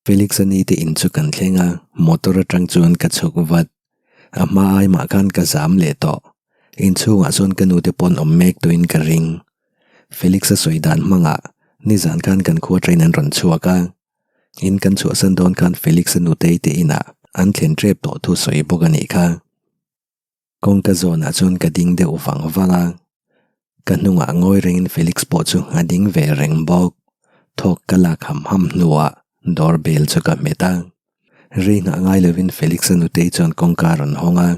Felix-a ni te in chu kan thleng a, motor atang chuan ka chhuk vat. A hma ai mah khan ka zam leh tawh. Inchhungah chuan ka nute pawn awm mek tuin ka ring. Felix-a sawi dan hmangah nizan khan kan khua train an rawn chhuak a. In kan chhuahsan dawn khan Felix-a nutei te inah an thlen tep tawh thu sawi bawk a nih kha. Kawngka zawnah chuan ka ding deuh vang vang a, ka hnungah ngawi rengin Felix pawh chu a ding ve reng bawk. Thawk ka lak ham ham hnuah door bell chu ka hmet a, rei nghah ngai lovin Felix-a nutei chuan kawngka a rawn hawng a,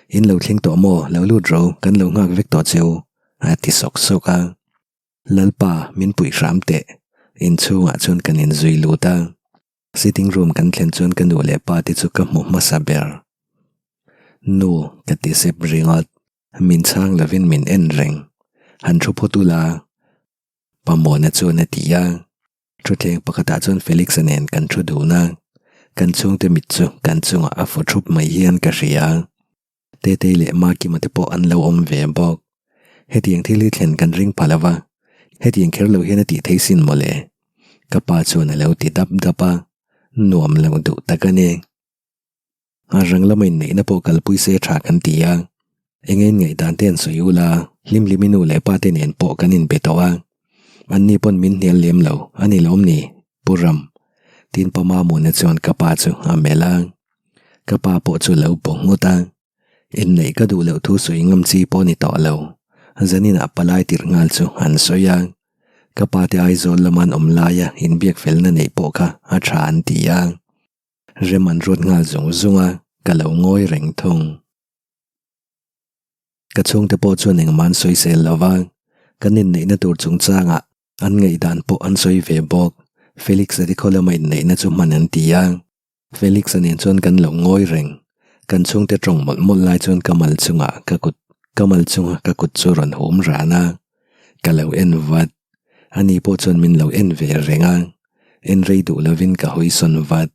In lo thleng tawh maw, lo lut ro, kan lo nghak vek tawh che u, a ti sawk sawk a. Lalpa, min puih hram teh, inchhungah chuan kan inzui lut a. Sitting room kan thlen chuan ka nu leh pa te chu ka hmu hmasa ber. Nu, ka ti sep ringawt. Min chhang lovin min en reng. Han thu phawt ula. Pamawna chuan a ti a. Thutthleng pakhatah chuan Felix-a nen kan thu dun a. Kan chhungte mit chu kan chungah a fu thup mai hian ka hria. Tetei leh Makima te pawh an lo awm ve bawk. Hetiang thil hi thlen kan ring pha lo va, hetiang kher lo hian a tih thei sin mawle. Ka pa chuan a lo ti dap dap a, nuam lo duh tak a ni. A rang lama inneihna pawh kalpui se tha kan ti a, eng eng ngaihdan te an sawi ula, hlimhlimi nu leh pa te nen pawh kan inbe tawh a, anni pawn min hnial lem lo a ni lawm ni? Pu Ram, tin pa Mamuna chuan ka pa chu a melh a, ka pa pawh chu lo bu nghut a, inneih ka duh loh thu sawi ngam chi pawh ni tawh lo, zaninah palai tirh nghal chu an sawi a, ka pa te Aizawl lama an awm laia inbiak felna neih pawh kha a tha an ti a, rem an ruat nghal zung zung a, ka lo ngawi reng thung. Ka chhungte pawh chuan engmah an sawisel lo va, kan inneihna tur chungchangah An ngaihdan pawh an sawi ve bawk. Felix-a te khaw lama inneihna chu hman an ti a. Felix-a nen chuan kan lo ngawi reng. Kan chhungte tawng mawlh mawlh lai chuan ka mal chungah ka kut ka mal chunga ka kut chu rawn hum ran a. Ka lo en vat. Ani pawh chuan min lo en ve reng a. En rei duh lovin ka hawi sawn vat.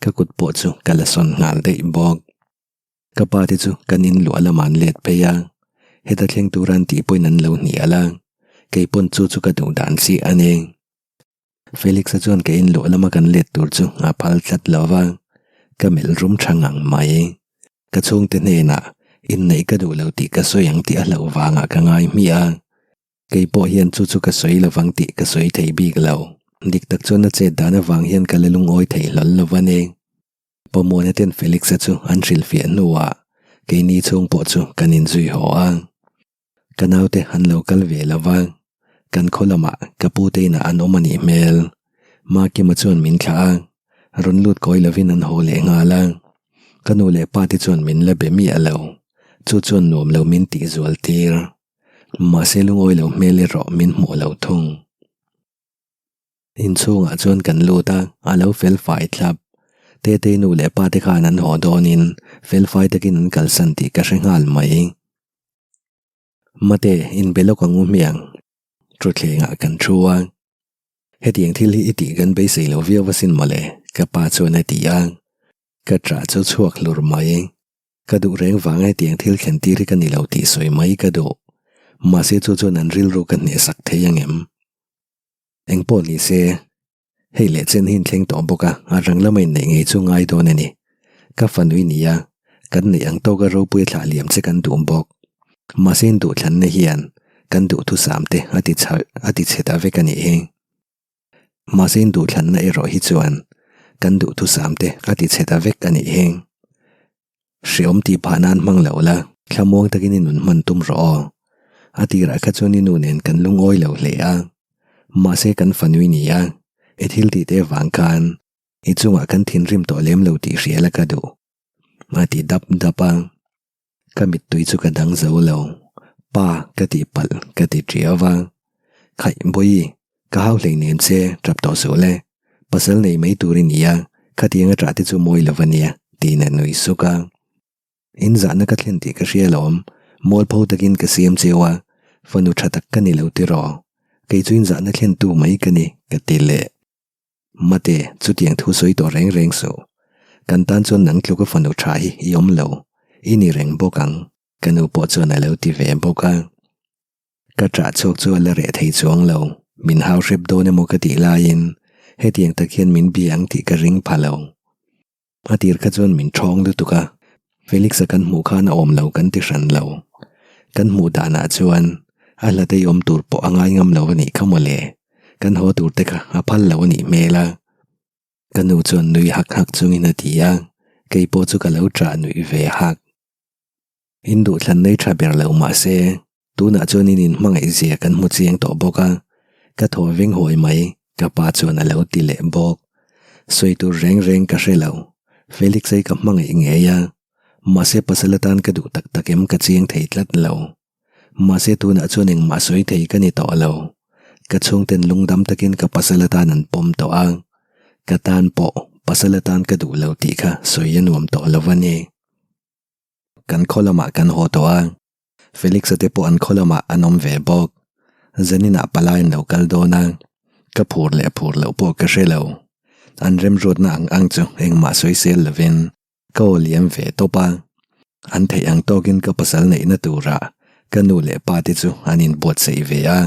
Ka kut pawh chu ka la sawn nghal daih bawk. Ka pa te chu kan in luah lamah an let phei a, heta thleng tura an tih pawhin an lo hnial a, kei pawn chu chu ka duh dan chiah a ni. Felix-a chuan ka in luah lama kan let tur chu a phal tlat lo va, ka melh rum tha ngang mai. Ka chhungte hnenah inneih ka duh lo tih ka sawi ang tih a hlauh vangah ka ngai hmiah a, kei pawh hian chu chu ka sawi lovang tih ka sawi thei bik lo. Dik tak chuan a chet dan avang hian ka la lungawi thei hlawl lo va ni. Pawmawna ten Felix-a chu an hrilhfiah hnuah keini chhung pawh chu kan inzui haw a. Ka naute an lo kal ve lo va, kan khaw lamah ka pute inah an awm a nih hmel. Makima chuan min thlah a, rawn lut kawi lovin an haw leh nghal a. Ka nu leh pate chuan min la be miah lo, chu chuan nuam lo min tih zual tir. Mahse lungawi lo hmel erawh min hmuh lo thung. Inchhungah chuan kan lut a, a lo fel fai thlap. Tetei nu leh pa te khan an haw dawnin fel fai takin an kalsan tih ka hre nghal mai. Mate, inbe lawk ang u hmiang. Thuthlengah kan thu a. Hetiang thil hi i tih kan beisei lo viau asin mawle, ka pa chuan a ti a. Ka ṭah chu chhuak hlur mai. Ka duh reng vanga hetiang thil thlen tir hi ka ni lo tih sawi mai ka duh. Mahse chu chuan an rilru ka hnehsak thei angem? Eng pawh ni se, hei leh chen hi inthleng tawh bawk a, a rang lama inneih ngei chu ngai dawn a ni. Ka fanui ni a, kan neih ang tawka ropui a thlah liam che kan duh bawk. Mahse in duhthlanna hian kan duhthusam te a ti chha a ti chhe ta vek a nih hi. Mahse in duhthlanna erawh hi chuan kan duhthusam te a ti chhe ta vek a nih hi. Hreawm tih phah nan hmang lo la, thlamuang takin i nun hman tum rawh aw. A tirah kha chuan i nu nen kan lungawi lo hle a. Mahse kan fanui ni a, i thil tih te avang khan i chungah kan thinrim tawh lem lo tih hria la ka duh. A ti dap dap a. Ka mittui chu ka dang zo lo. Pa ka tih palh ka ti ṭiau a. Khaih Bawihi, ka hau hlei nem che tap tawh suh le. Pasal nei mai tur i ni a, khatiang a ṭah te chu mawi lo va nia, tiin a nui suk a. In zahna ka thlen tih ka hria alawm, mualpho takin ka siam cheu a, fanu ṭha tak ka ni lo tiraw? Kei chu in zahna thlentu mai ka ni, ka ti leh. Mate, chutiang thu sawi tawh reng reng suh. Kan tan chuan nang tluka fanu ṭha hi i awm lo, i ni reng bawk ang, ka nu pawh chuan a lo ti ve bawk a. Ka ṭah chhuak chu a la reh thei chuang lo, min hau hrep dawn emaw ka tih laiin Hetiang tak hian min bia ang tih ka ring pha lo. A tir kha chuan min ṭhawng lutuk a, Felix-a kan hmuh khan a awm lo kan ti hran lo. Kan hmuh danah chuan a hlatei awm tur pawh a ngai ngam lo a nih kha mawle. Kan haw tur te kha a phal lo a nih hmel a. Ka nu chuan nui hak hak chungin a ti a, kei pawh chu ka lo ṭah nuih ve hak. In duhthlan nei tha ber lo mah se, tunah chuan in inhmangaih zia kan hmu chiang tawh bawk a, ka thaw veng huai mai, ka pa chuan a lo ti leh bawk. Sawi tur reng reng ka hre lo, Felix ei ka hmangaih ngei a, mahse pasal atan ka duh tak tak em ka chiang thei tlat lo. Mahse tunah chuan engmah sawi thei ka ni tawh lo, ka chhungten lungdam takin ka pasal atan an pawm tawh a, ka tan pawh pasal atan ka duh lo tih kha sawi a nuam tawh lo a ni. Kan khaw lamah kan haw tawh a, Felix-a te pawh an khaw lamah an awm ve bawk. Zaninah palai an lo kal dawn a, ka phur leh phur loh pawh ka hre lo. An remruatna ang ang chu engmah sawisel lovin ka aw liam ve tawp a. An theih ang tawkin ka pasal neihna turah ka nu leh pa te chu an inbuatsaih ve a.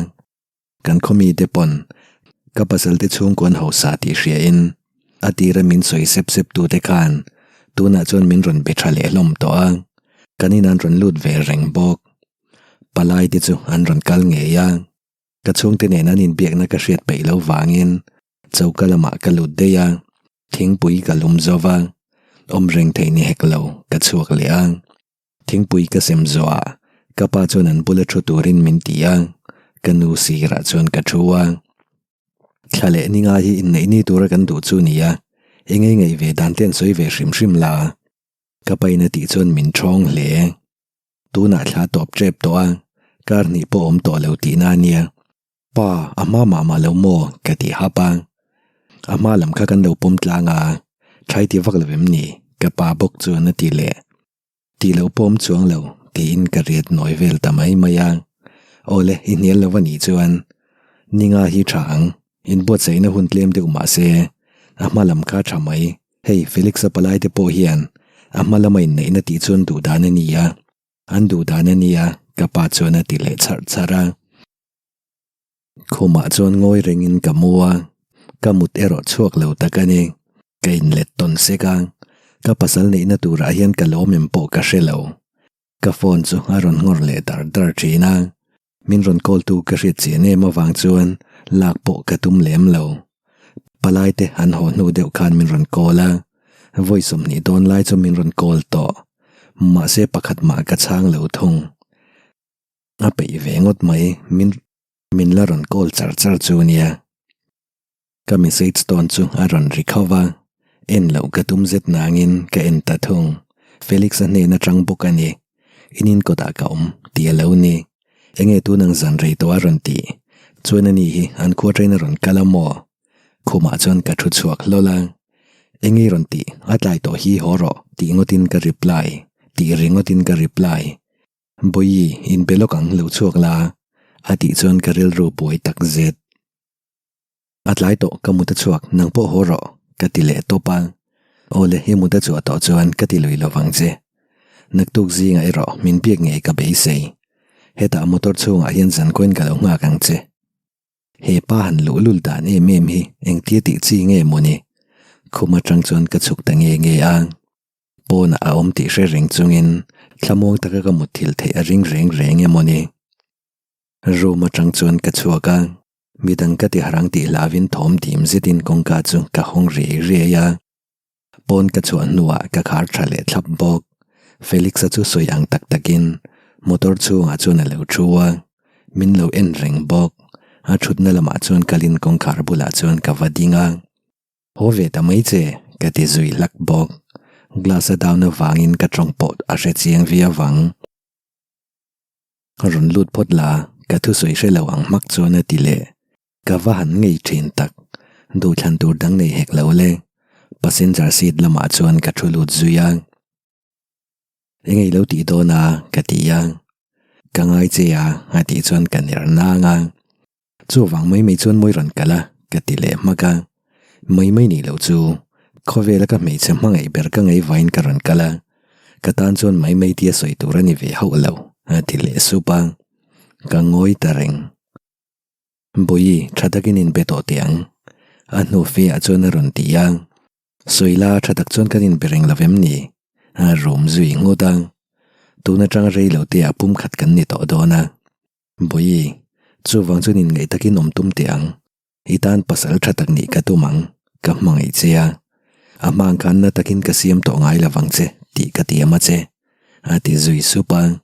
Kan khaw mite pawn ka pasal te chhungkaw an hausa tih hria in a tira min sawi sep sep tu te khan tunah chuan min rawn be tha leh hlawm tawh a, kan in an rawn lut ve reng bawk. Palai te chu an rawn kal ngei a, ka chhungte nen an inbiakna ka hriat peih lo vangin choka lamah ka lut daih a, thingpui ka lum zo va, awm reng theih ni hek lo ka chhuak leh a. Thingpui ka sem zawhah ka pa chuan an bula thu turin min ti a, ka nu sirah chuan ka thu a. Thla leh ninga hi inneih ni tura kan duh chu nia, eng ei ngaih ve dan te an sawi ve hrim hrim la. Ka pain a tih chuan min ṭhawng hle. Tunah thla tawp ṭep tawh a, kar hnih pawh awm tawh lo tihna a nia. Pa, a hma mah mah lo maw? ka ti hap a. A hma lam kha kan lo pawm tlang a, ṭhai ti vak lo em ni? ka pa bawk chuan a ti leh. Tih lo pawm chuang lo tiin ka riat nawi vel ta mai mai a. Awle, i hnial lo a nih chuan ninga hi tha ang, inbuatsaihna hun tlem deuh mah se a hma lam kha tha mai. Hei Felix-a palai te pawh hian a hma lama inneihna tih chuan duh dan a ni a, an duh dan a nia ka pa chuan a ti leh charh charh a. Khumah chuan ngawi rengin ka mu a, ka mut erawh chhuak lo tak a ni. Ka inlet tawn sek a, ka pasal neihna turah hian ka lawm em pawh ka hre lo. Ka phone chu a rawn nghawr leh dar dar thin a, min rawn call tu ka hriat chian em avang chuan lak pawh ka tum lem lo. Palai te an haw hnu deuh khan min rawn call a, vawi 20 dawn lai chu min rawn call tawh. Mahse pakhat mah ka chhang lo thung. A peih ve ngawt mai, min min la rawn call char char chu nia. Ka message tawn chu a rawn ri kho va, en loh ka tum zet nangin ka en ta thung. Felix-a hnen atang bawk a ni. In in kawtah ka awm tih a lo ni. Enge tun ang zan rei tawh a rawn tih chuan ani hi an khua train a rawn kal a maw? Khumah chuan ka thu chhuak hlawl a. Enge i rawn tih? A tlai tawh hi haw rawh tih ngawtin ka reply tih ringawtin ka reply. Bawihi, inbe lawk ang lo chhuak la a tih chuan ka rilru buai tak zet. A tlai tawh ka mut a chhuak nang pawh haw rawh ka ti leh tawp a. Awle i mut a chhuah tawh chuan ka ti lui lovang che. Naktuk zingah erawh min biak ngei ka beisei. Hetah motor chhungah hian zankuain ka lo nghak ang che. He pa han luhlul dan em em hi engtia tih chi nge mawni? Khum atang chuan ka chhuk ta nge nge a. Pawnah a awm tih hre reng chungin thlamuang taka ka mutthilh theih a ring reng reng emaw ni? Room atang chuan ka chhuak a. Midang ka ti harang tih hlauhin thawm dim zetin kawngka chu ka hawng riai riai a. Pawn ka chhuah hnuah ka khar tha leh thlap bawk. Felix-a chu sawi ang tak takin motor chhungah chuan a lo thu a, min lo en reng bawk. A thutna lamah chuan kalin kawngkhar bulah chuan ka va ding a. Haw ve ta mai che, ka ti zui hlak bawk. Glass a down avangin ka tawng pawh a hre chiang viau ang. Rawn lut phawt la, ka thusawi hre lo ang hmak chuan a ti leh. Ka va han ngei thin tak. Duhthlan tur dang nei hek lo le. Passenger seat lamah chuan ka thu lut zui a. Engei lo tih dawn a, ka ti a. Ka ngai che a, a tih chuan ka ner nang a. Chuvang mai mai chuan mawi rawn kal a, ka ti leh hmak a. Mai mai nih loh chu, khawvela ka hmeichhe hmangaih ber ka ngaihvain ka rawn kal a, ka tan chuan mai mai tia sawi tur a ni ve hauh lo, a ti leh sup a. Ka ngawi ta reng. Bawihi, tha takin inbe tawh teh ang. A hnu fe ah chuan a rawn ti a, Sawila tha tak chuan kan inbe reng lo vem ni? A rum zui nghut a, tun atanga rei lo te ah pum khat kan ni tawh dawn a. Bawihi, chuvang chuan inngaih takin awm tum teh ang. I tan pasal tha tak nih ka tum ang, ka hmangaih che a. A hmang khan na takin ka siam tawh ngai lovang che tih ka tiam a che, a ti zui sup a.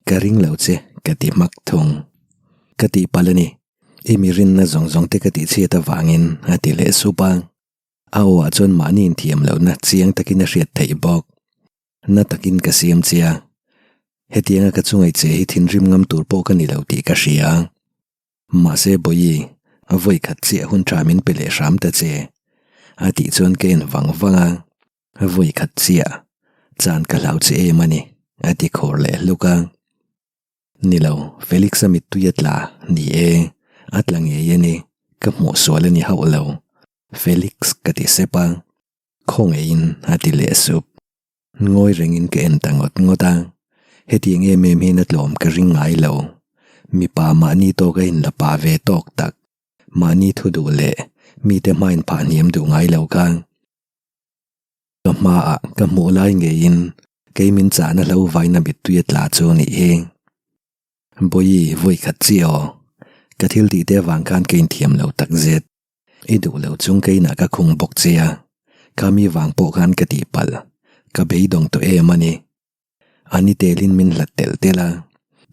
Ka ring lo che, ka ti hmak thung. Ka tih palh a ni, i mi rinna zawng zawng te ka tih chhiat avangin, a ti leh sup a. A aw ah chuan mahni inthiam lohna chiang takin a hriat theih bawk. Na takin ka siam che a, hetianga ka chungaih che hi thinrim ngam tur pawh ka ni lo tih ka hria. Mahse Bawihi, vawi khat chiah hun tha min pe leh hram ta che. A tih chuan ka en vang vang a, vawi khat chiah, chan ka hlau che em a ni, a ti khur leh hluk a. Ni lo, Felix-a mittui a tla, ni e, a tla ngei a ni, ka hmuh sual a ni hauh lo, Felix ka ti sep a, khawngaihin a ti leh sup. Ngawi rengin ka en ta ngawt ngawt a, hetiang em em hian a tlawm ka ring ngai lo. Mipa mahni tawk a inla pah ve tawk tak, mahni thu duh leh mite hmain phah hniam duh ngai lo kha. Ka hmaah ka hmuh lai ngeiin kei min chahna hlo vaina mittui a tla chu a nih hi. Bawihi vawi khat chiah aw, ka thil tih te avang khan ka inthiam lo takzet. I duh lo chung ka inah ka khung bawk che a, kha mi vang pawh khan ka tihpalh, ka beidawng tawh em a ni. A ni telin min hlat telh telh a,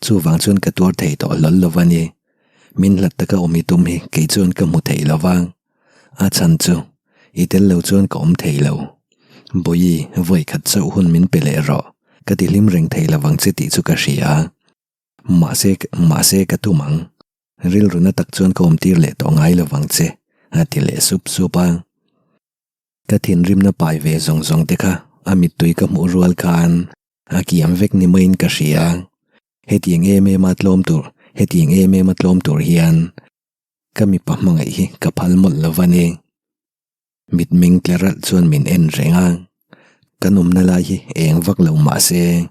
chuvang chuan ka tuar thei tawh hlawl lo a ni. Min hlat taka awm i tum hi kei chuan ka hmu thei lo va, a chhan chu i tel lo chuan ka awm thei lo. Bawihi, vawi khat chauh hun min pe leh rawh, ka ti hlim reng thei lo vang che tih chu ka hria. Mahse, mahse ka tum ang. Rilru na tak chuan ka awmtir leh tawh ngai lo vang che, a ti leh sup sup a. Ka thinrimna pai ve zawng zawng te kha a mittui ka hmuh rual khan a kiam vek ni maiin ka hria. Hetiang em em a tlawm tur, hetiang em em a tlawm tur hian ka mipa hmangaih hi ka phal mawlh lo va ni. Mitmeng tle ralh chuan min en reng a, kan awmna lai hi eng vak lo mah se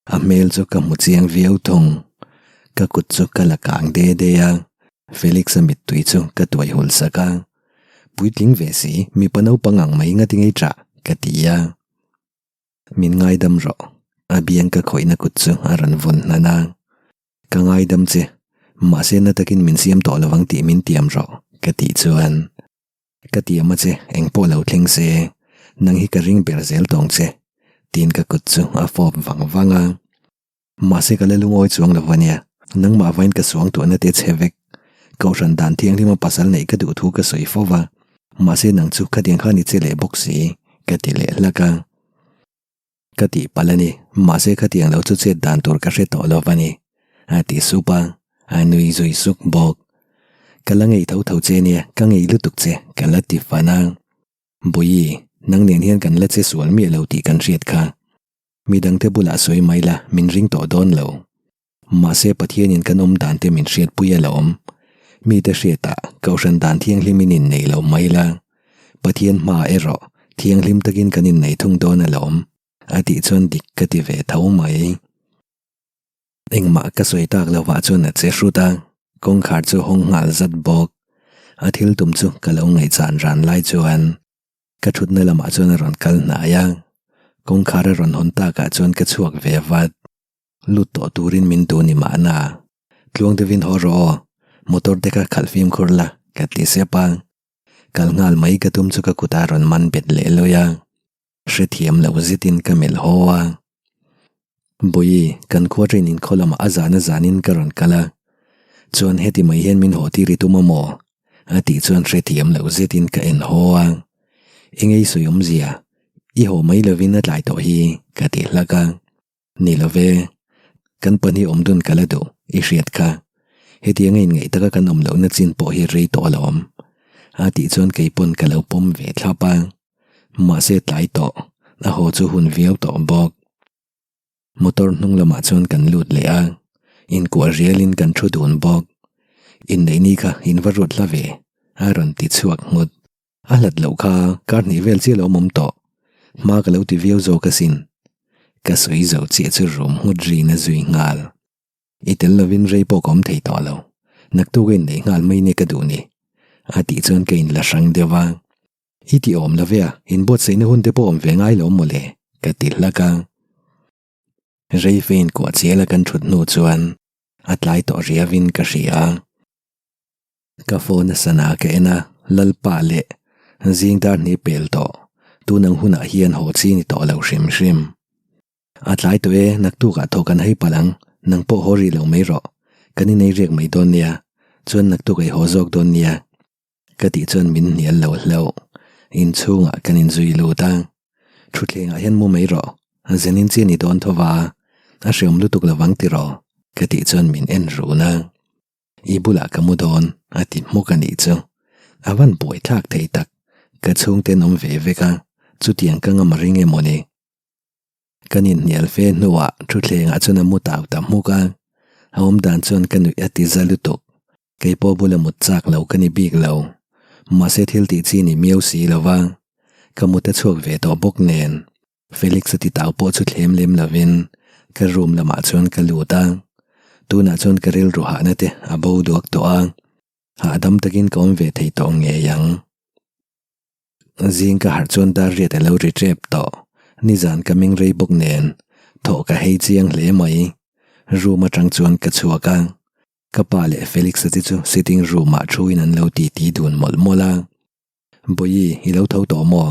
A hmel chu ka hmu chiang viau thung. Ka kut chu ka la kang de de a, Felix-a mittui chu ka tuai hul sak a. Puitling ve si, mipa naupang ang mai ngati ngei ṭah, ka ti a. Min ngaidam rawh, a biang ka khawihna kut chu a rawn vawn hnan a. Ka ngaidam che, mahse na takin min siam tawh lovang tih min tiam rawh, ka tih chuan. Ka tiam a che, eng pawh lo thleng se, nang hi ka ring ber zel tawng che, tiin ka kut chu a fawp vang vang a. Mahse ka la lungawi chuang lo va nia, nangmah vain ka suang tuahna te chhe vek. Kohhran dan thianghlima pasal neih ka duh thu ka sawi fo va, mahse nang chu khatiang khan i che leh bawk si, ka ti leh hlak a. Ka tih palh a ni, mahse khatiang lo chu chet dan tur ka hre tawh lo va ni, a ti sup a, a nui zui suk bawk. Ka la ngei tho tho che nia, ka ngei lutuk che, ka la ti fan a. Bawihi, nang nen hian kan la che sual miah lo tih kan hriat kha. Midangte bulah sawi mai la, min ring tawh dawn lo. Mahse Pathianin kan awm dan te min hriatpui a lawm. Mite hriatah Kohhran dan thianghlimin innei lo mai la. Pathian hmaah erawh thianghlim takin kan innei thung dawn a lawm, a tih chuan dik ka ti ve tho mai. Engmah ka sawi tak lovah chuan a che hrut a, kawngkhar chu hawng nghal zat bawk. A thil tum chu ka lo ngaihchan ran lai chuan ka thutna lamah chuan a rawn kal hnai a, kawngkhar a rawn hawn takah chuan ka chhuak ve vat. Lut tawh turin min duh ni mahna. Tluang deuhin haw rawh aw, motor te kha khalh fimkhur la, ka ti sep a. Kal nghal mai ka tum chu ka kutah rawn man bet leh lawi a. Hrethiam loh zetin ka melh haw a. Bawihi, kan khua train in khaw lamah a zan a zanin ka rawn kal a. Chuan heti mai hian min haw tir i tum a maw? A tih chuan hrethiam loh zetin ka en haw a. Engei sawi awmzia, i haw mai lovin a tlai tawh hi, ka ti hlak a. Ni lo ve, kan pahnih awm dun ka la duh, i hriat kha. Hetianga inngaih taka kan awm lohna chin pawh hi rei tawh alawm. A tih chuan kei pawn ka lo pawm ve thlap a. Mahse tlai tawh, a haw chu hun viau tawh bawk. Motor hnung lamah chuan kan lut leh a, inkuah rialin kan thu dun bawk. Inneih ni kha in va ruat hla ve, a rawn ti chhuak nghut. A hlat loh kha kar hnih vel chiah lo awm tawh. Hma ka lo ti viau zawk asin. Ka sawi zo chiah chu rum nghut rin a zui nghal. I tel lovin rei pawh ka awm thei tawh lo. Naktuk a inneih nghal mai nia ka duh ni. A tih chuan ka inla hrang deuh a. I ti awm lo ve a, inbuatsaihna hun te pawh awm ve ngai lo mawle, ka ti hlak a. Rei fe inkuah chial a kan thut hnu chuan a tlai tawh riauin ka hria. Ka phone a sana ka en a, Lalpa leh zing dar hnih pel tawh, tun ang hunah hian haw chi ni tawh lo hrim hrim. A tlai tawh e, naktukah thaw kan hei palh ang, nang pawh haw rih lo mai rawh, kan inei riak mai dawn nia, chuan naktuk ei haw zawk dawn nia. Ka tih chuan min hnial lo hlauh. Inchhungah kan inzui lut a. Thutthlengah hian mu mai rawh. Zenin chi a ni dawn tho va, a hreawm lutuk lo vang tiraw? Ka tih chuan min en run a. I bulah ka mu dawn, a ti hmuk a nih chu. A van buaithlak thei tak. Ka chhungte an awm ve vek a, chutiang ka ngam a ring emaw ni? Kan inhnial fe hnuah thutthlengah chuan a mu tau ta hmuk a, a awm dan chuan ka nuih a ti za lutuk. Kei pawh bula mut chak lo ka ni bik lo. Mahse thil tih chi ni miau si lo va, ka mut a chhuak ve tawh bawk nen. Felix a ti tau pawh chu thlem lem lovin ka room lamah chuan ka lut a. Tunah chuan ka rilru hahna te a bo duak tawh a, hahdam takin ka awm ve thei tawh ngei ang. Zing ka harh chuan dar riat a lo ri tep tawh. Nizan ka meng rei bawk nen thawh ka hei chiang hle mai. Room atang chuan ka chhuak a, ka pa leh Felix-a te chu sitting room ah thuin an lo titi dun mawlh mawlh a. Bawihi, i lo tho tawh maw?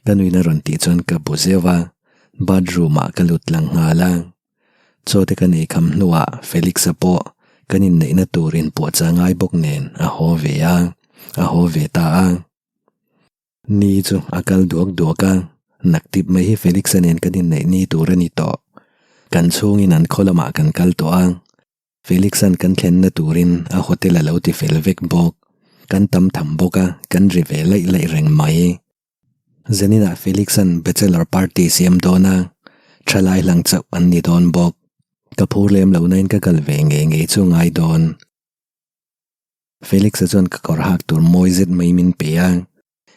Ka nuin a rawn tih chuan ka bu zeuh a, bathroom ah ka lut tlang nghal a. Chaw te kan ei kham hnuah Felix-a pawh kan inneihna tur inpuahchah ngai bawk nen a haw ve a, a haw ve ta a. Ni chu a kal duak duak a, naktip mai hi Felix-a nen kan inneih ni tur a ni tawh. Kan chhungin an khaw lamah kan kal tawh a, Felix-a'n kan thlenna turin a hotel a lo ti fel vek bawk. Kan tam tham bawk a, kan ri ve laih laih reng mai. Zaninah Felix-a'n bachelor party siam dawn a, thalai hlang chauh an ni dawn bawk. Ka phur lem lo nain ka kal ve ngei ngei chu ngai dawn. Felix-a chuan ka kawr hak tur mawi zet mai min pe a,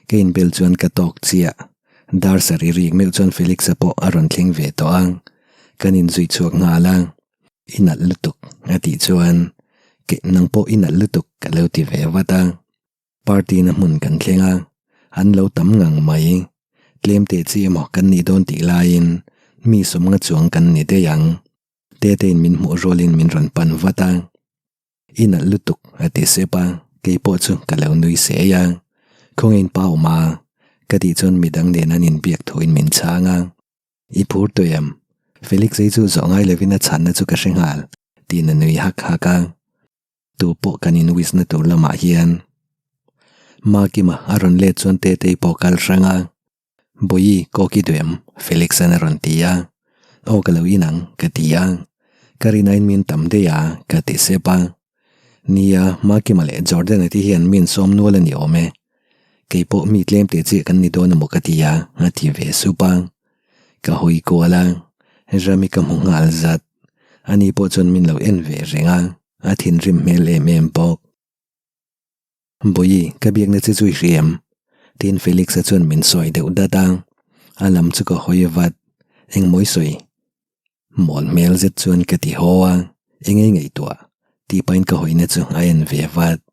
ka inbel chuan ka tawk chiah. Dar sarih rik meuh chuan Felix-a pawh a rawn thleng ve tawh a, kan inzui chhuak nghal a, I nalh lutuk a tih chuan Keh nang pawh i nalh lutuk ka lo ti ve vat a. Party na hmun kan thleng a, an lo tam ngang mai. Tlem teh chi emaw kan nih dawn tih laiin mi sawmnga chuang kan ni daih ang. Tetein min hmuh rualin min rawn pan vat a. I nalh lutuk a ti sep a, kei pawh chu ka lo nui sei a. Khawngain pa awm a, ka tih chuan midang nen an inbiak thuin min chhang a. I phur tawh em? Felix ei chu zawh ngai lovin a chhanna chu ka hre nghal, tiin a nui hak hak a. Tu pawh kan in wish na tur lamah hian Makima a rawn let chuan Tetei pawh kal hrang a. Bawihi, kawk i duh em? Felix-a'n a rawn ti a. Aw ka lo in ang, ka ti a. Ka rinain min tam daih a, ka ti sep a. Nia, Makima leh Jordan-a te hian min sawm nual a ni awm e. Kei pawh mi tlem teh chiah kan ni dawn emaw ka ti a, a ti ve sup a. Ka hawi kual a, Rami ka hmu nghal zat. Ani pawh chuan min lo en ve reng a, a thinrim hmel em em bawk. Bawihi, ka biakna che chu i hria em? Tiin Felix-a chuan min sawi deuh dat a, a lam chu ka hawi vat. Engmaw i sawi? Mawl hmel zet chuan ka ti haw a, eng ei ngaihtuah? Tih pahin ka hawina chu a en ve vat.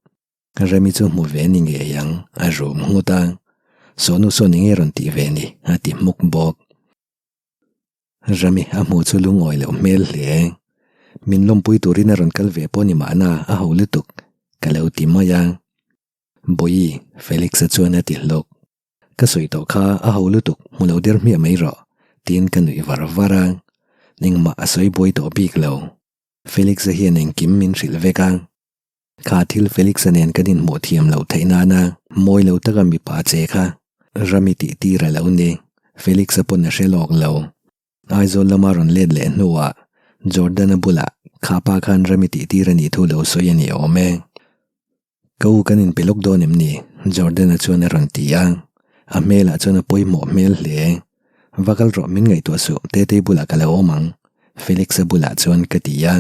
Remi chu hmu ve ni ngei ang, a rum nghut a. Sawnu sawn eng nge rawn tih ve ni? a ti hmuk bawk. Rami a hmuh chu lungawi loh hmel hle. Min lawmpui turin a rawn kal ve pawh ni mahna a ho lutuk ka lo ti mai a. Bawihi, Felix-a chuan a ti hlawk. Ka sawi tawh kha a ho lutuk hmu lo der hmiah mai rawh tiin ka nuih var var a. Engmah a sawi buai tawh bik lo. Felix-a hian engkim min hrilh vek a. Kha thil Felix-a nen kan inhmuh thiam loh theih nana mawi lo taka mipa che kha Rami tih tir a lo ni. Felix-a pawn a hre lawk lo. Aizawl lama rawn let leh hnuah Jordan-a bulah kha pa khan Rami tih tir a nih thu lo sawi a ni awm e. Ka u kan inpe lawk dawn em ni? Jordan-a chuan a rawn ti a. A hmelah chuan a pawimawh hmel hle. Va kal rawh min ngaihtuah suh Tetei bulah ka lo awm ang Felix-a bulah chuan ka ti a.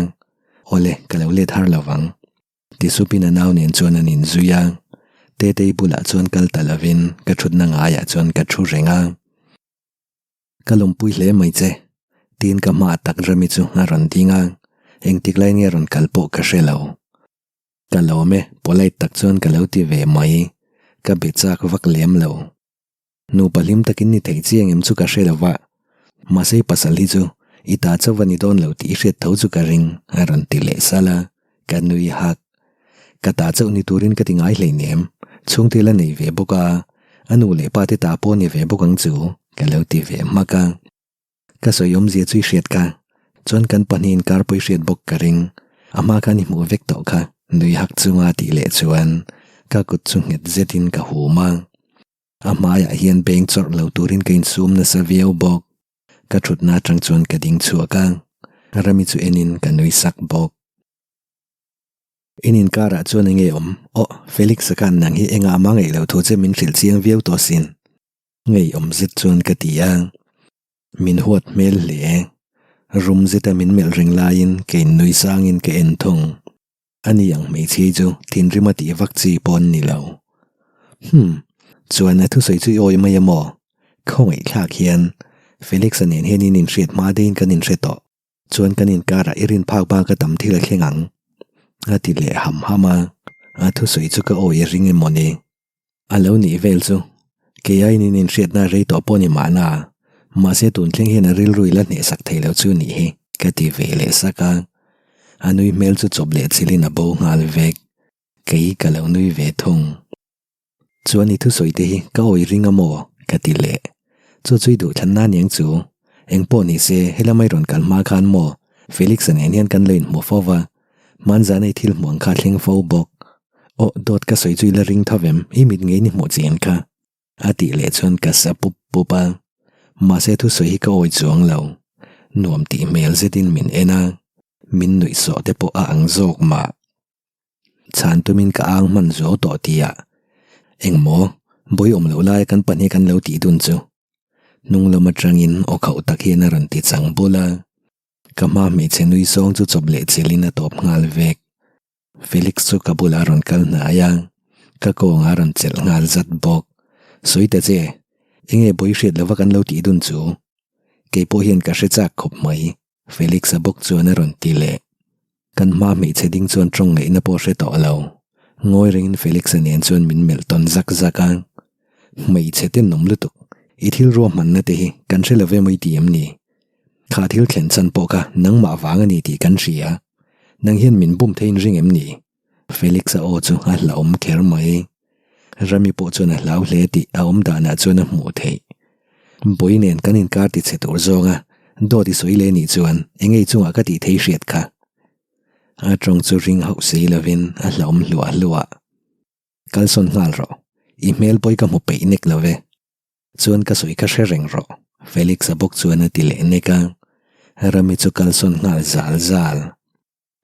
Awle, ka lo let har lo vang. Tisupin a nau nen chuan an inzui a. Tetei bulah chuan kal ta lovin ka thutna ngaiah chuan ka thu reng a. Ka lawmpui hle mai che. Tiin ka hmaah tak Rami chu a rawn ding a, engtik lai nge a rawn kal pawh ka hre lo. Ka lawm e, polite tak chuan ka lo ti ve mai. Ka be chak vak lem lo. Nupa hlim takin ni thei chiang em chu ka hre lo va, mahse i pasal hi chu i ta chauh a ni dawn lo tih i hriat tho chu ka ring, a rawn ti leh salh a, ka nui hak. Ka ta chauh ni turin ka ti ngai hleinem, chhungte la nei ve bawk a, a nu leh pa te ta pawh ni ve bawk ang chu, ka lo ti ve hmak a. Ka sawi awmzia chu i hriat kha, chuan kan pahnihin kar pawh i hriat bawk ka ring, a hma khan i hmuh vek tawh kha, nui hak chunga tih leh chuan ka kut chu nghet zetin ka hum a. A hmaiah hian beng chawrh lo turin ka insum nasa viau bawk. Ka thutna atang chuan ka ding chhuak a, Rami chu enin ka nui sak bawk. In inkarah chuan enge awm? Aw, Felix-a khan nang hi engah mah ngaih loh thu che min hrilh chiang viau tawh sin. Ngeiawm zet chuan ka ti a, min huat hmel hle. Rum zeta min melh reng laiin ka innui sangin ka en thung. Ani ang hmeichhia chu thinrim a tih vak chi pawh an ni lo. Humm, chuan a thusawi chu i awi mai a maw? Khawngaihthlak hian Felix-a nen hian in inhriat hma deuhin kan inhre tawh. Chuan kan inkarah i rin phak bak a tam thil a thleng ang. A ti leh ham ham a, a thusawi chu ka awi a ring emaw ni? A lo nih vel chu kei aiin in inhriatna a rei tawh pawh ni mahna, mahse tun thleng hian a rilru i la hnehsak thei lo chu nih hi ka ti ve leh sak a. A nui hmel chu chawp leh chilhin a bo nghal vek. Kei ka lo nui ve thung. Chuan i thusawi te hi ka awi ring a maw? ka ti leh. Chu chu i duh thlanna aniang chu. Engpawh ni se helama i rawn kal hma khan maw Felix-a nen hian kan lo inhmu fo va, hmanzana i thil hmuh ang kha a thleng fo bawk. Aw, dawt ka sawi chu i la ring tho vem, i mit ngei ni hmuh chian kha. A tih leh chuan ka sa pup pup a, mahse thusawi hi ka awi chuang lo. Nuam tih hmel zetin min en a, min nuih sawh te pawh a ang zawk mah. Chhan tumin ka ang hman zo tawh tih ah, engmaw, bawi awm loh laia kan pahnih kan lo tih dun chu. Hnung lam atangin aw khauh tak hian a rawn ti chang bul a, ka hma hmeichhe nui zawng chu chawp leh chilhin a tawp nghal vek. Felix chu ka bulah a rawn kal hnai a, ka kawngah a rawn chelh nghal zat bawk. Sawi ta che, enge bawi hriat lova kan lo tih dun chu? Kei pawh hian ka hre chak khawp mai, Felix-a bawk chuan a rawn ti leh. Kan hma hmeichhe ding chuan tawng ngaihna pawh hre tawh lo. Ngawi rengin Felix-a nen chuan min melh tawn zak zak a. Hmeichhe tenawm lutuk, i thil ruahmanna te hi kan hre lo ve mai ti em ni? Kha thil thlen chhan pawh kha nangmah vang a ni tih kan hria. Nang hian min bum theiin ring em ni? Felix-a aw chu a hlauhawm kher mai. Rami pawh chuan a hlau hle tih a awm danah chuan a hmuh theih. Bawi nen kan inkar ti chhe tur zawnga dawt i sawi leh nih chuan eng ei chungah ka tih thei hriat kha. A tawng chu ring hauh si lovin a hlauhawm hluah hluah. Kalsawn nghal rawh. I hmel pawi ka hmu peih nek lo ve. Chuan ka sawi kha hre reng rawh, Felix-a bawk chuan a ti leh nek a. Rami chu kalsawn nghal zal zal.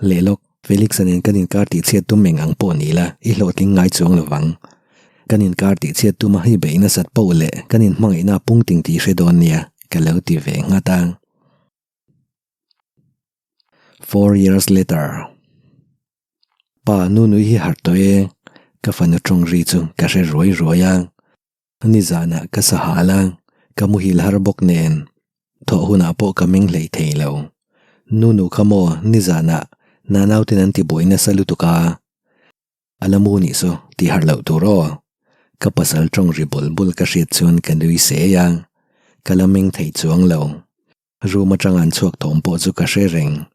Leh lawk, Felix-a nen kan inkar tih chhiat tum eng ang pawh ni la, i hlawhtling ngai chuang lo vang. Kan inkar tih chhiat tuma hei beih nasat poh leh kan inhmangaihna a pung ting tih hre dawn nia, ka lo ti ve nghat a. Four years later. Pa, Nunui hi harh tawh e, ka fanu tawng ri chu ka hre ruai ruai a. Nizanah ka sa hal a, ka muhil har bawk nen thawh hunah pawh ka meng hlei thei lo. Nunu kha maw nizanah nanauten an ti buai nasa lutuk a, a la mu nih saw ti harh loh tur aw. Ka pasal tawng ri bul bul ka hriat chuan ka nui sei a, ka la meng thei chuang lo. Room atanga an chhuak thawm pawh chu ka hre reng,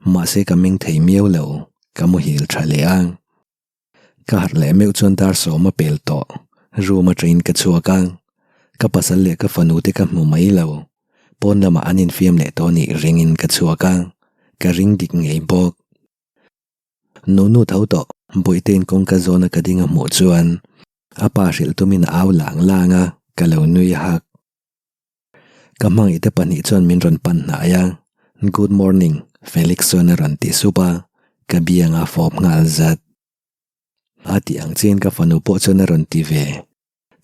mahse ka meng thei miau lo, ka muhil tha leh a. Ka harh leh meuh chuan dar sawm a pel tawh. Room atangin ka chhuak a, ka pasal leh ka fanu te ka hmu mai lo. Pawn lamah an infiam leh tawh nih ringin ka chhuak a, ka ring dik ngei bawk. Nunu tho tawh, Bawihtein kawngka zawna ka ding a hmuh chuan a pa hrilh tumin a au lang lang a, ka lo nui hak. Ka hmangaihte pahnih chuan min rawn pan hnai a, Good morning, Felix chuan a rawn ti sup a, ka biang a fawp nghal zat. A tih ang chian ka fanu pawh chuan a rawn ti ve.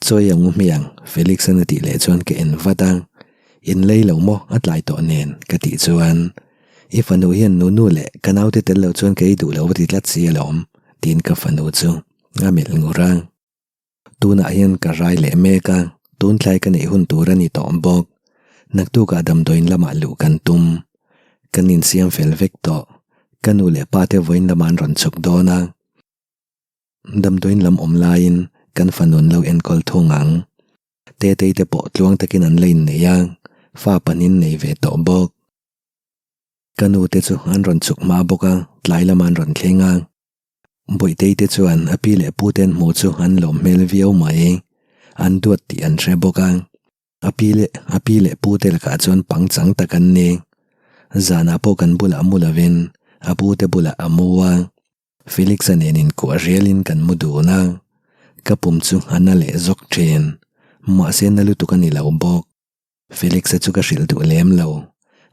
Chawi ang u hmiang, Felix-an a tih leh chuan ka en vat a, In lei lo maw, a tlai tawh nen, ka tih chuan, I fanu hian nunu leh ka naute tel lo chuan ka ei duh lo a ti tlat si alawm, tiin ka fanu chu a melh ngur a. Tunah hian ka rai leh mek a, tun tlai ka neih hun tur a ni tawh bawk. Naktukah damdawiin lamah luh kan tum. Kan insiam fel vek tawh. Ka nu leh pa te vawiin lamah an rawn chhuk dawn a. Damdawiin lam awm laiin kan fanu an lo enkawl thung ang. Tetei te pawh tluang takin an la innei a, fa panin nei ve tawh bawk. Ka nu te chu an rawn chhuk hma bawk a, tlai lamah an rawn thleng a. Bawihtei te chuan a pi leh pu te an hmuh chu an lawm hmel viau mai. An duat tih an hre bawk a. A pi leh a pi leh pu te lakah chuan pangchang tak an ni. Zanah pawh kan bulah mu lovin a pu te bulah a mu a. Felix-a nen inkuah rialin kan mu dun a. Ka pum chu a na leh zawk thin. Mahse na lutuk a ni lo bawk. Felix-a chu ka hrilh duh lem lo.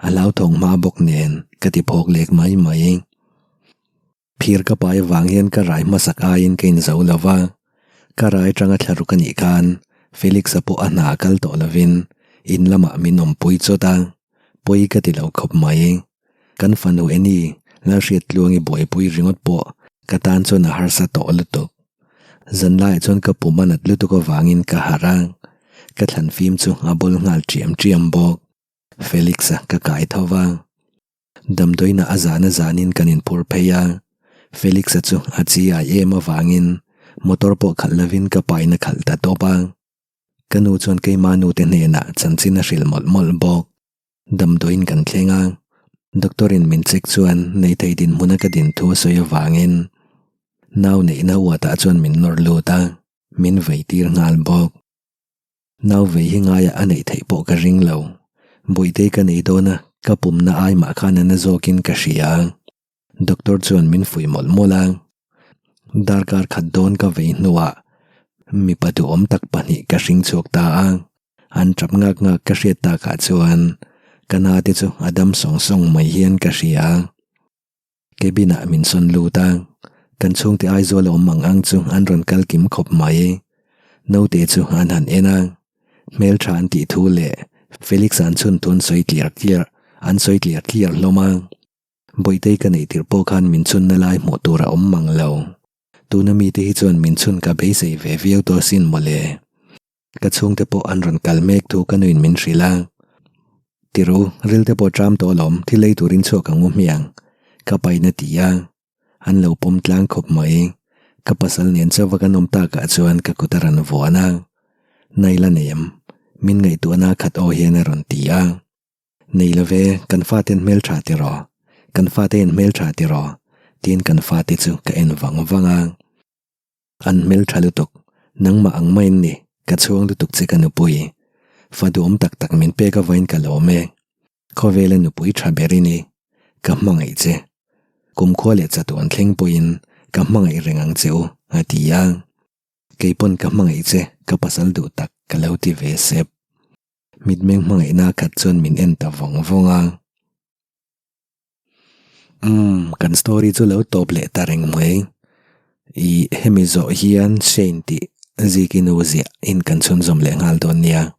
A hlauthawng hma bawk nen ka ti phawk lek mai mai. Phir ka pai avang hian ka rai hmasak aiin ka inzo lo va. Ka rai atanga thla ruk a nih khan Felix-a pawh a hna a kal tawh lovin in lamah min awmpui chawt a, pawi ka ti lo khawp mai. Kan fanu Annie Lalhriattluangi buaipui ringawt pawh ka tan chuan a harsa tawh lutuk. Zanlaiah chuan ka pum a nat lutuk avangin ka harh a, ka thlan fim chu a bawl nghal ṭiam ṭiam bawk. Felix-a ka kai tho va. Damdawiinah a zan a zanin kan inphur phei a, Felix-a chu a chi ai em avangin motor pawh khalh lovin ka paina khalh ta tawp a. Ka nu chuan keima nute hnenah chanchin a hrilh mawlh mawlh bawk. Damdawiin kan thleng a, doctor in min check chuan nei thei dinhmun a ka din thu a sawi avangin nau neihna uatah chuan min nawr lut a, min vei tir nghal bawk. Nau vei hi ngaiah a neih theih pawh ka ring lo, Bawihtei ka nei dawn a, ka pumna ai mah khan a na zawkin ka hria. Doctor chuan min fuih mawlh mawlh a, darkar khat dawn ka vei hnuah mipa duhawm tak pahnih ka hring chhuak ta a. An tap ngak ngak ka hriat takah chuan ka na te chu a dam sawng sawng mai hian ka hria. Cabin ah min sawn lut a, kan chhungte Aizawl a awm ang ang chu an rawn kal kim khawp mai. Naute chu an han en a, hmeltha an tih thu leh Felix an chhun thu an sawi tliar tliar an sawi tliar tliar hlawm a. Bawihtei ka neih tirh pawh khan min chhunna lai hmuh tur a awm mang lo. Tuna mite hi chuan min chhun ka beisei ve viau tawh asin mawle. Ka chhungte pawh an rawn kal mek thu ka nuin min hrilh a. Tiru, ril te pawh ṭam tawh alawm, thil ei turin chhuak ang u hmiang, ka pain a ti a. An lo pawm tlang khawp mai. Ka pasal nen chauh a kan awm takah chuan ka kut a rawn vuan a. Nai la nem, min ngaihtuahna khat aw hian a rawn ti a. Nei lo ve, kan fate an hmelṭha tiraw? Kan fate an hmelṭha tiraw? Tiin kan fate chu ka en vang vang a. An hmel tha lutuk, nangmah ang maiin ni, ka chhuang lutuk che ka nupui. Fa duhawm tak tak min pek avain ka lawm e. Khawvela nupui tha ber i ni, ka hmangaih che. Kumkhua leh chatuan thleng pawhin ka hmangaih reng ang che u, a ti a. Kei pawn ka hmangaih che, ka pasal duh tak, ka lo ti ve sep. Mitmeng hmangaihna khat chuan min en ta vawng vawng a. Umm, kan story chu lo tawp leh ta reng mai. Ih, hemi zawh hian Shane tih Ziki nu ziah in kan chhunzawm leh nghal dawn nia.